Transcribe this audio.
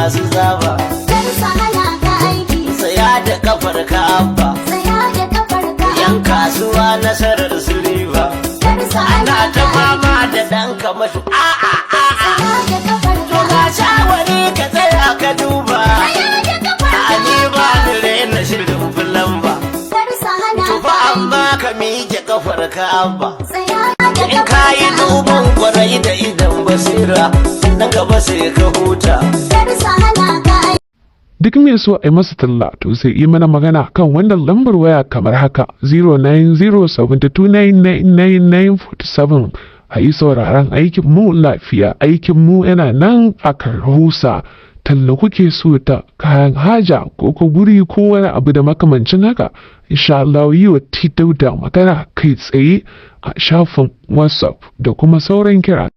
masu zaba. Kar su hana ka aiki. Tsaya da kafar ka, Abba. Tsaya da kafar ka. Yan kasuwa nasarar su riba. Kar su hana Ana ta ka aiki. fama da ɗan kamashu, a'a a'a. Tsaya da kafar To ka. ga shawari, ka tsaya ka duba. Tsaya da kafar ka. A ni ba ni raina shirin filan ba. Kar su hana To ka fa aiki. amma ka miƙe kafar ka, Abba. Tsaya da In kafar ka yi ka. duban kwarai da idan basira, nan gaba sai ka huta. Kar su hana ka aiki. Duk mai so a yi masa talla to sai yi mana magana kan wannan lambar waya kamar haka: 09072999947. A yi sauraron aikin mu lafiya. Aikin mu yana nan a Karhusa. Talla kuke so ta kayan haja ko guri ko wani abu da makamancin haka, insha Allah yi wa T Dauda magana kai tsaye a shafin WhatsApp da kuma sauran kira.